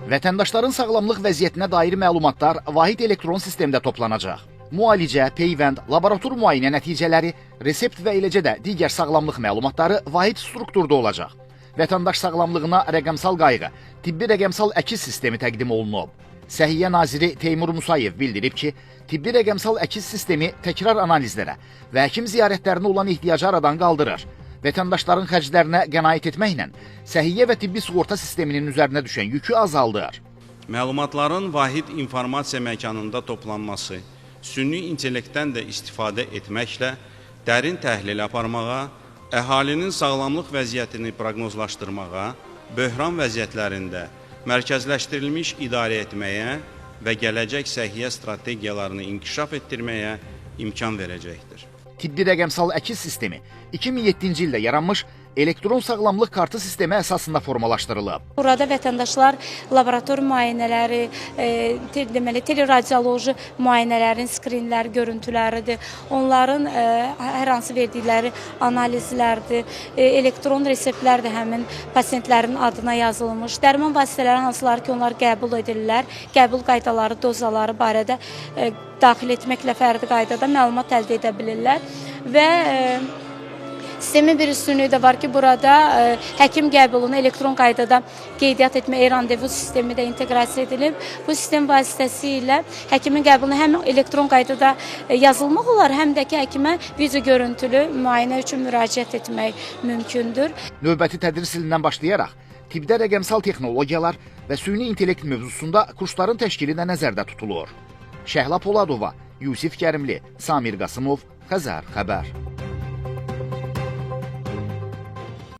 Vətəndaşların sağlamlıq vəziyyətinə dair məlumatlar vahid elektron sistemdə toplanacaq. Müalicə, peyvənd, laborator müayinə nəticələri, resept və eləcə də digər sağlamlıq məlumatları vahid strukturda olacaq. Vətəndaş sağlamlığına rəqəmsal qayğı, tibbi rəqəmsal əkiz sistemi təqdim olunub. Səhiyyə naziri Teymur Musayev bildirib ki, tibbi rəqəmsal əkiz sistemi təkrar analizlərə və həkim ziyarətlərinə olan ehtiyacı aradan qaldırır. Vətəndaşların xərclərinə qənaət etməklə səhiyyə və tibbi sığorta sisteminin üzərinə düşən yükü azaldır. Məlumatların vahid informasiya məkanında toplanması, süni intellektdən də istifadə etməklə dərin təhlil aparmağa, əhalinin sağlamlıq vəziyyətini proqnozlaşdırmağa, böhran vəziyyətlərində mərkəzləşdirilmiş idarə etməyə və gələcək səhiyyə strategiyalarını inkişaf etdirməyə imkan verəcəkdir. Tibbi rəqəmsal əkiz sistemi 2007-ci ildə yaranmış elektron sağlamlıq kartı sistemi əsasında formalaşdırılıb. Burada vətəndaşlar laborator müayinələri, deməli teleradioloji müayinələrin skrinlər, görüntüləridir. Onların hər hansı verdikləri analizlərdir, elektron reseptlər də həmin pasientlərin adına yazılmış. Dərman vasitələri hansıları ki, onlar qəbul edirlər, qəbul qaydaları, dozaları barədə daxil etməklə fərdi qaydada məlumat əldə edə bilirlər və sistemin bir üstünlüyü də var ki, burada həkim qəbulunu elektron qaydada qeydiyyat etmə e-randevu sistemi də inteqrasiya edilib. Bu sistem vasitəsilə həkimin qəbulunu həm elektron qaydada yazılmaq olar, həm də ki, həkimə video görüntülü müayinə üçün müraciət etmək mümkündür. Növbəti tədris ilindən başlayaraq tibbdə rəqəmsal texnologiyalar və süni intellekt mövzusunda kursların təşkili də nəzərdə tutulur. Şəhla Poladova, Yusif Kərimli, Samir Qasımov, Xəzər xəbər.